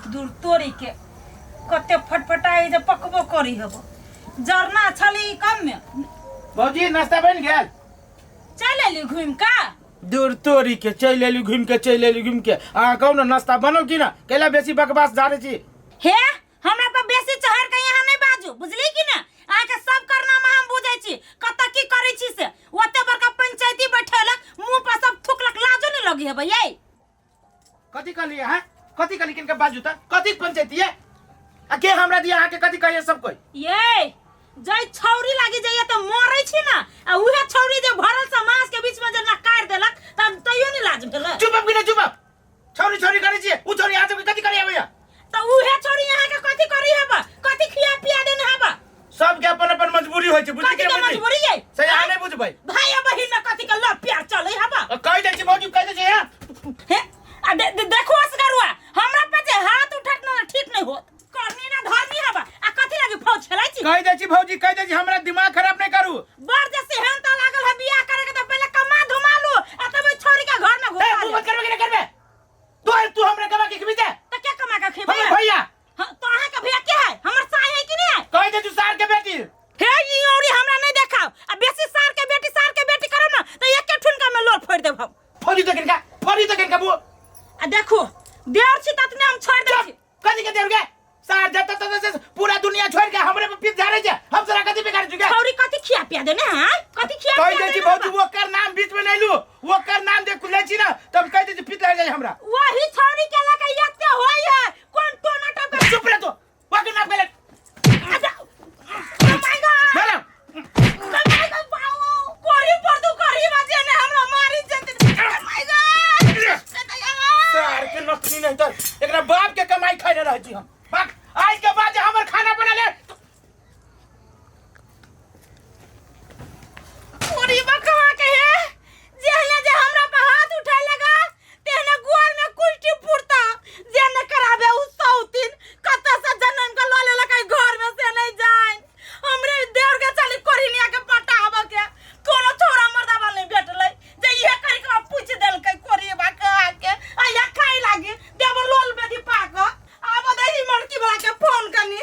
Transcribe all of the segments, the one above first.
दूर तोरी के कते फटफटाई जे पकबो करी हब जरना छली कम में। भौजी, नाश्ता बनि गेल? चल एली घूम का। दूर तोरी के, चलि एली घूमि के, चलि एली घूमि के। अहाँ कहू ने, नाश्ता बनल कि ना? कैला बेसी बकवास झाड़ै छी? हे, हमरा पर बेसी चढ़ के यहाँ नहीं बाजू, बुझली कि ना? अहाँ के सब करनामा हम बुझै छी, कतऽ की करै छी से। ओते बड़का पंचायती बैठेलक, मुंह पर सब थुकलक, लाजो नहीं लगी है भैया। कथी कहलियै अहाँ? कथी कहली? किनका बाजू तऽ कथी पंचायती है आ के हमरा दिया? अहाँके कथी कहिए सब कोई? ये जै छौरी लागी जाइए तऽ मरै छी ना, आ उहे छौरी जे भरल समाज के बीच में जे नकार देलक तब तैयो नहीं लाज भेलै। चुप अब कि नहीं? चुप अब। छौरी छौरी करै छियै, उ छौरी अहाँ सबके कथी करै आबैया? तऽ उहे छौरी अहाँ के कथी करी हबा? कथी खिया पिया देने हबा? सबके अपन अपन मजबूरी होइ छै, बुझली कथी कि के नहि बुझली? मजबूरी है? से अहाँ नहि बुझबै। भाई आ बहिन में कथी के लव प्यार चलै हबा? आ कहि दै छी भौजी, कहि दै छी यहाँ। हे, आ दे, दे, देखो असगरुआ, हमरा पे जे हाथ उठत न ठीक नहीं होत। करनी ना धरनी हबा, आ कथी लागी फौज खेलाई छी? कहि दै छी भौजी, कहि दै छी, हमरा दिमाग खराब नहि करू। बड़ जे सेहनता लागल है बियाह करे के, त पहिले कमा धुमा लू आ तब ओइ छोरी के घर में ए, घुसा तू ले। मत करबे कि नहि करबे? तू तू हमरा कमा के खिबी दे। त के कमा के खेबै? हमर भैया। हाँ, तो अहाँ के भैया के है? हमर साय है कि नहीं है? कहि दे तू सार के बेटी। हे, ई औरी हमरा नहीं देखाओ, आ बेसी सार के बेटी सार के बेटी करब ना त एके ठुनका में लोर फोड़ देब हम। फोड़ी तो किनका, फोड़ी तो किनका बुआ। आ देखो, देर छी ततने हम छोड़ दै छी। कथी के देर गे? सार जत तत से पूरा दुनिया छोड़ के हमरे पे पीठ झाड़े छै, हम सारा कथी बिगाड़ चुके? छौरी कथी खिया पिया देने है? कथी खिया कहि पिया दै छी देने? भौजी, ओकर नाम बीच में नहीं लू। ओकर नाम जे ले छी ना तब कहि दै छी पीठ लग जाय हमरा। वही छौरी के लके एते होय है, कोन टोना टप के। चुप रह तू, ओकर नाम कहले। अच्छा, my God. Madam. My God, बाऊ कोरी पर तू करी बाजे ने हमरा मारी जेते। My God. सार के नथनी नहीं तर एकरा बाप के कमाई खाइ रहै छी हम। बाक आज के बाद जे हमर खाना बना ले। पूरी बकवा के है, जेहने जे हमरा पे हाथ उठाए लगा तेहने गोर में कुल्टी पुरता। जे न कराबे उ सौतीन कत से जनम के ल लेलक घर में से नहीं जाए। हमरे देवर के चली कोरिनिया के पटाबे के कोनो छोरा मर्दाबा नहीं भेटलै जे इहे करी के पूछ देलकै कोरी बा के आके आ या खाइ लागी देव लोल बेदी पाक। आब दही मड़की वाला के फोन कनी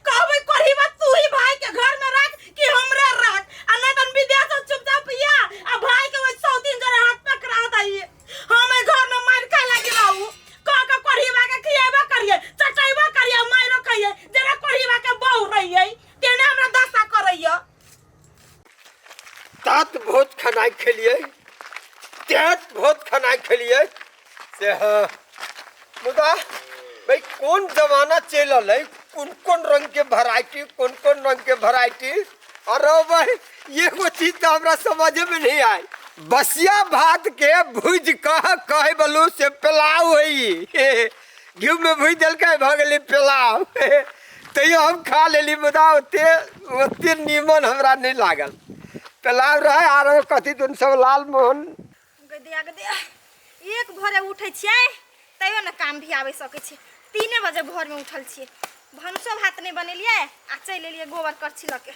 कहबै, कोरी बा तू ही भाई के घर में राख कि हमरे राख, आ नहीं तन विदेश से चुपचाप या आ भाई के ओइ सौतीन जरे हाथ पकड़ा दही। हम एहि घर में मार खाइ लागी रहू। कह के कोढ़ीबा के खिएबो करिए, चटैबो करिए, मारो खाइए। जेना कोढ़ीबा के बहू रहिए तेने हमरा दशा करैया। तात बहुत खाना खेलिए, तात बहुत खाना खेलिए से। हाँ, मुदा भाई कोन जमाना चलि रहल है, कोन कोन रंग के वेराइटी, कोन कोन रंग के वेराइटी। अरे भाई, एगो चीज तो हमरा समझे में नहीं आए, बसिया भात के भूज कह कहे बलू से पुलाव होई, घी में भूज देलकै भऽ गेलै पुलाव। तैयो हम खा लेली, मुदा ओते ओते नीमन हमरा नहि लागल। पुलाव रहै आरो कथी दुन सब लालमोहन। गदिया गदिया, एक भोरे उठै छियै तैयो ने काम भी आबै सकै छै। 3 बजे भोरमे उठल छियै, भनसो भात नहि बनेलियै आ चलि एलियै गोबर करछी लऽ के।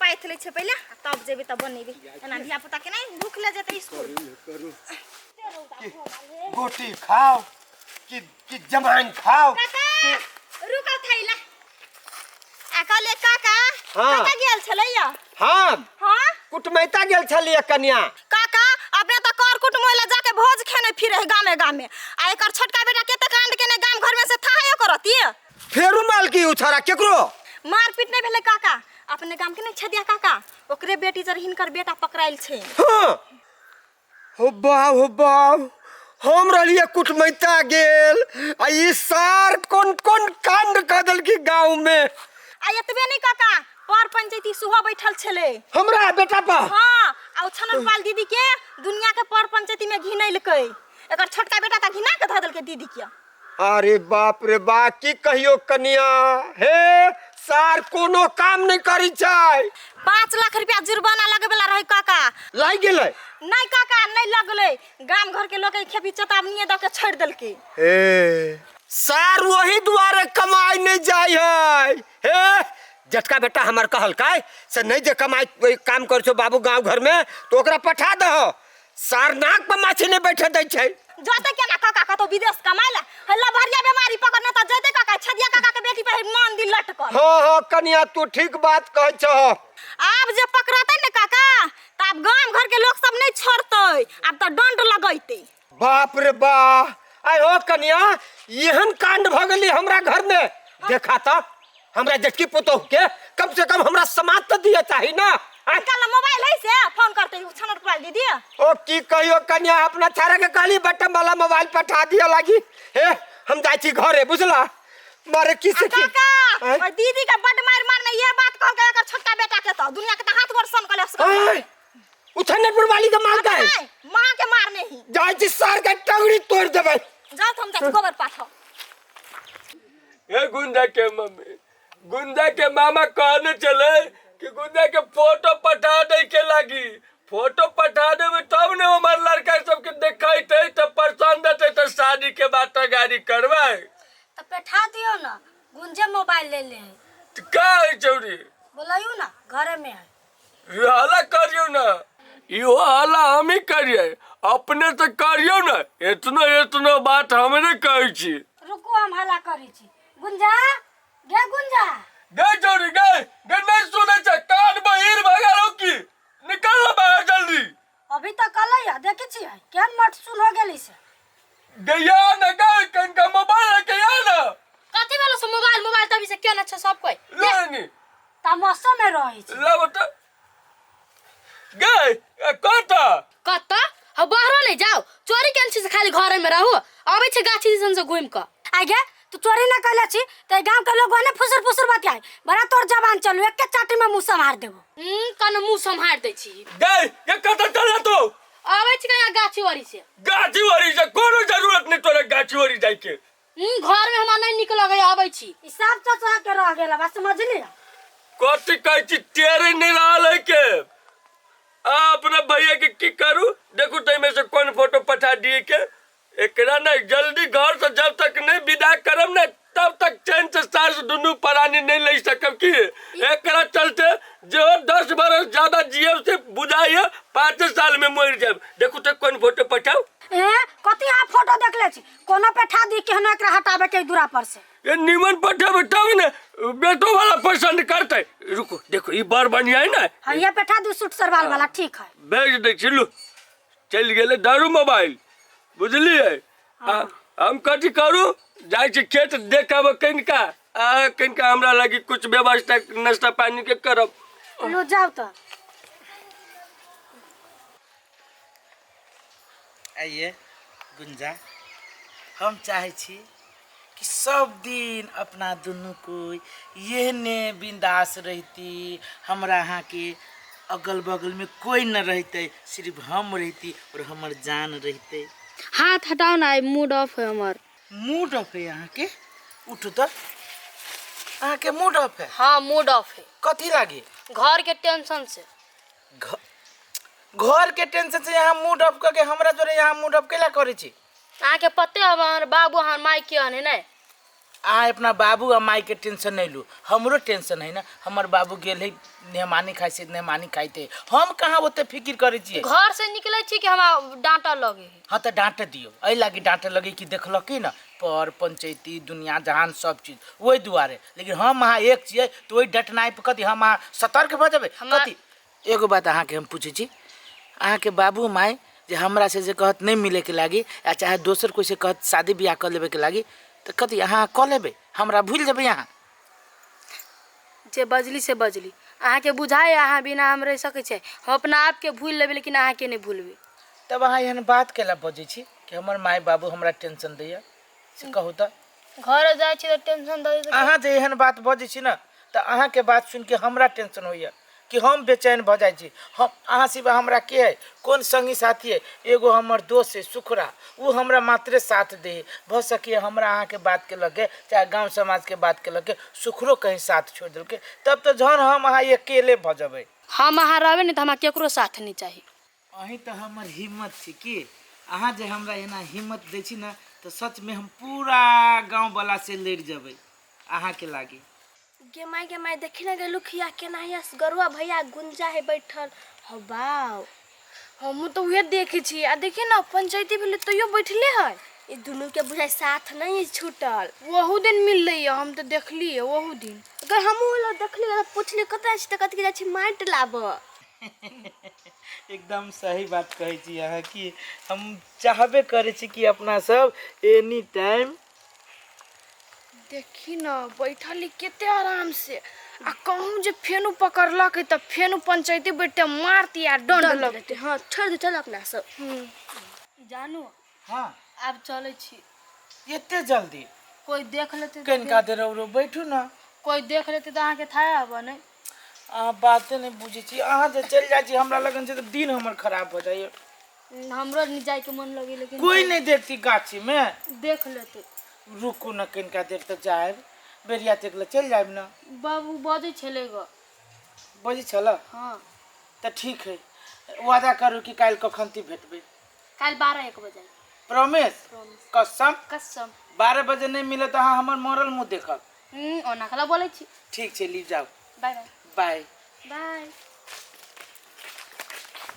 पाथि लै छियै पहिले आ तब जेबै तऽ बनेबै। एना धियापुताके नहि भूख ले जेतै स्कूल। गोटी खाओ कि जमाइन खाओ? काका, रुकल थैला आ कहले काका। हाँ। कतऽ गेल छलैया? हम? हाँ। कुटमैता गेल छलियै कनिया। काका, अपने तऽ कर कुटुम ओइला जाके भोज खेने फिरे है गामे गामे, आ एकर छोटका बेटा कते कांड केने गाम घर में से थाहे करती। फेरू मालकी उछारा केकरो? मारपीट नहीं भेलै काका, अपने गाम के नहीं छदिया काका, ओकरे बेटी जर हिनकर बेटा पकड़ायल छै। हाँ। हो बाप, हो बाप, हम रहलियै कुटमैता गेल आ ई सार कोन कोन कांड कऽ देलकी गाँव में। आ एतबे नहीं काका, पर पंचायती सुबह बैठल छलै हमरा बेटा पर। हाँ, आ ओ छनन पाल दीदी के दुनिया के पर पंचायती में घिनैलकै। एकर छोटका बेटा तऽ घिना के धऽ देलकै दीदी के। अरे बाप रे बा, की कहियो कनिया, हे सार कोनो काम नहीं करी छै। 5 लाख रुपया जुर्माना लगे वाला रहे काका। लागि गेलै? नहीं काका, नहीं लगलै, गाम घर के लोग के खेपी चेतावनी दऽ के छोड़ि देलकै। हे सार वही दुआरे कमाई नहीं जाय है। हे जटका बेटा हमर कहलकै से नहीं जे कमाई काम कर छौ बाबू गांव घर में तो ओकरा पठा दहो। सार नाक पर माछी नहि बैठे दै छै। जते केना काका कतौ विदेश कमाय ला हल्ला भरिया बीमारी पकड़ने त जते काका छदिया काका के बेटी पर मान दिल लटकल। हाँ हाँ कनिया तू ठीक बात कहै छह। आब जे पकड़तै ने काका त आब गाम घर के लोग सब नहीं छोड़तै, आब त दंड लगैतै। बाप रे बा, आय हो कनिया एहन कांड भ गेली हमरा घर में। देखा त हमरा जेठकी पुतोह के कम से कम हमरा समाज त दिए चाही ना। निकाल मोबाइल है से फोन करते छनर पुराल दीदी। ओ की कहियो कनिया अपना छारा के कहली बटन वाला मोबाइल पठा दिया लागी। हे हम जाय छी घरे बुझला। मारे की से की काका ओय दीदी के बड मार मारने ये बात कह के एकर छोटका बेटा के त दुनिया के त हाथ गोड़ सन कले। उछनपुर वाली के मार के मां के मारने ही जाय छी सर के टंगड़ी तोड़ देबै। जाओ हम जाय गोबर पाथो। हे गुंजा के मम्मी, गुंजा के मामा कहने चले कि गुंजा के फोटो पठा दे के लागी, फोटो पठा देबे तब ने हमार लड़का सबके देखाइते तब पसंद हेतै त शादी के बात गाड़ी करबै। त पठा दियो ना, गुंजे मोबाइल ले ले। त का है चौरी? बोलायू ना घरे में है। हल्ला करियो ना, इहो हल्ला हम ही करिए, अपने से करियो ना, इतना इतना बात हमरे कहै छी। रुकू हम हल्ला करै छी। गुंजा गे गुंजा गे चौरी गे गे नहीं सुनै छै, कान बहिर भऽ गेल हौ की, निकल ना बाहर जल्दी। अभी तक अलै है देखै छियै केहन मट सुन हो गेलै से। गैया ना गे कनका मोबाइल लेके आ ना। कथी भेलो से मोबाइल मोबाइल तभी से केना छै सब कोई ले नी तमसा में रहै छै। ले बता गे कत कत हम बाहरो नहीं जाओ, चोरी केन छी से खाली घरे में रहू, आबै छै गाछी दिसन से घुमि क। आ गे तू चोरी ना कैले छी त गांव के लोग ने फुसुर फुसुर बतियाई, बड़ा तोर जबान चलू एक चाटी में मुंह सम्हार देबो। कने मुंह सम्हार दै छी। गे ये कत चल तू? आबै छै कहाँ गाछी ओरी से। गाछी ओरी से कोनो जरूरत नहीं तोरे गाछी ओरी जाय के। घर में हमरा नहीं निक लगै आबै छी। ई सब चचा के रह गेल बा समझली। कथी कहै छी तेरे नहीं रहल है के। आ अपना भैया के की करू देखू तै में से कोन फोटो पठा दिए के। एकरा ना जल्दी घर से जब तक नहीं विदा करब ना तब तक चैन से सास दुनू प्राणी नहीं ले सकब की। एकरा चलते जो 10 बरस ज्यादा जियब से बुझाइए 5 साल में मर जाब। देखू तो कोन फोटो पठाओ। ए कथी अहाँ फोटो देखले छी? कोनो पठा दी केहनो एकरा हटाबे के दूरा पर से। ये निमन पठाबे तब ने बेटो वाला पसंद करते। रुको देखो ई बड़ बढ़िया है ना। हां ये पठा दू सूट सरवाल वाला ठीक है। भेज दे छी लू चल गेले दारू मोबाइल बुझलिए। हम कथी करू जाय छी खेत देखाब कनिका आ कनिका हमरा लागी कुछ व्यवस्था नाश्ता पानी के करब। लो जाओ तो। आइए गुंजा, हम चाहे छी कि सब दिन अपना दुनू कोई एहने बिंदास रहती, हमरा अहाँ के अगल बगल में कोई न रहते, सिर्फ हम रहती और हमर जान रहते। हाथ हटाओ ना, मूड ऑफ है हमर। मूड ऑफ है अहाँ के? उठू तो अहाँ के मूड ऑफ है? हाँ मूड ऑफ है। कथी लागे? घर के टेंशन से। घर के टेंशन से यहाँ मूड ऑफ करके हमरा जोरे यहाँ मूड ऑफ केला करै छी? अहाँ के पते है हमर बाबू हमर माई के हन ने। अहाँ अपना बाबू आ माई के टेंशन नहीं लू, हमरो टेंशन है ना। हमर बाबू गेल है नेहमानी खाइ से नेहमानी खाइते, हम कहाँ ओते फिक्र करै छियै। घर से निकलै छी कि हमरा डांटा लगे है। हाँ तो डांट दियौ, एहि लागी डांटे लगे कि देखलक ना पर पंचायती दुनिया जहान सब चीज ओहि दुआरे। लेकिन हम अहाँ एक छियै तो ओहि डटनाइ पर कथी हम अहाँ सतर्क भऽ जेबै कथी? एगो बात अहाँके हम पूछै छी, अहाँके बाबू माय जे हमरा से जे कहत नहीं मिले के लागी या चाहे दोसर कोई से कहत शादी ब्याह कर लेबे के लागी तो कथी अहाँ कऽ लेबै? हमरा भूलि जेबै अहाँ? जे बजली से बजली, अहाँके बुझाइ अहाँ बिना हम रहि सकै छियै? हम अपना आपके भूलि लेबै लेकिन अहाँके नहि भूलबै। तब अहाँ एहन बात केला बजै छी कि हमर माय बाबू हमरा टेंशन दैया से कहू तऽ? घर जाइ छी तऽ टेंशन दऽ दैत। अहाँ जे एहन बात बजै छी ना तऽ अहाँके बात सुनिके हमरा टेंशन होइया कि हम बेचैन भऽ जाइ छी। हम अहाँ सिवा हमरा के है? कोन संगी साथी है? एगो हमर दोस्त है सुखरा, ओ हमरा मात्रे साथ दे है। भऽ सकैए हमरा अहाँके बातके लऽ के चाहे गाँव समाजके बातके लऽ के सुखरो कहीं साथ छोड़ि देलकै, तब तऽ जहन हम अहाँ अकेले भऽ जेबै। हम अहाँ रहबै ने तऽ हमरा केकरो साथ नहि चाही। अहीं तऽ हमर हिम्मत छी की, अहाँ जे हमरा एना हिम्मत दै छी ने तऽ सचमे हम पूरा गाँववला से लड़ि जेबै अहाँके लागी। गे माय देखी ना गे लुखिया केना हिया गरुआ भैया गुंजा है बैठल। हो बाव हमहूँ तऽ उहे देखै छी आ देखिए ने पंचायती भेलै तैयो बैठले है। ई दुनू के बुझाइ साथ नहीं छूटल। ओहू दिन मिललै है, हम तऽ देखलियै ओहू दिन। अगर हमहूँ लोग देखली तऽ पुछली कतऽ जाइ छी, तऽ कथी जाइ छी माटि लाबऽ। एकदम सही बात कहै छी अहाँ कि हम चाहबे करै छी कि अपना सब एनी टाइम। देखी न बैठल कते आराम से, आ कहूँ जे फेनु पकड़लक तऽ फेनु पंचायती बैठते मारती आ दंड लगते। हाँ छोड़ दे, चल अपना सब। जानू। हाँ आब चलै छी। एते जल्दी? कोई देख लेते। कनिका देर औरो बैठू ना। कोई देख लेते तऽ अहाँके थाया आबऽ नहि। अहाँ बाते नहि बुझै छी, अहाँ जे चलि जाइ छी हमरा लगन छै तऽ दिन हमर खराब भऽ जाइए। हमरो नहि जाइके मन लगे लेकिन कोई नहीं देखती गाछी में। देख लेते। रुकू न कनिका देर तऽ जायब, बेरिया तक ले चलि जायब ना। बाबू बजै छलै ग। बजै छल? हाँ। तऽ ठीक है, वादा करू कि काल्हि कखन ती भेटबै? काल्हि 12-1 बजे। प्रॉमिस? कसम? कसम। 12 बजे नहि मिलत तऽ अहाँ हमर मरल मुँह देखब। ओना कला बोलै छी। ठीक छै, ली जाउ। Bye bye. By. By.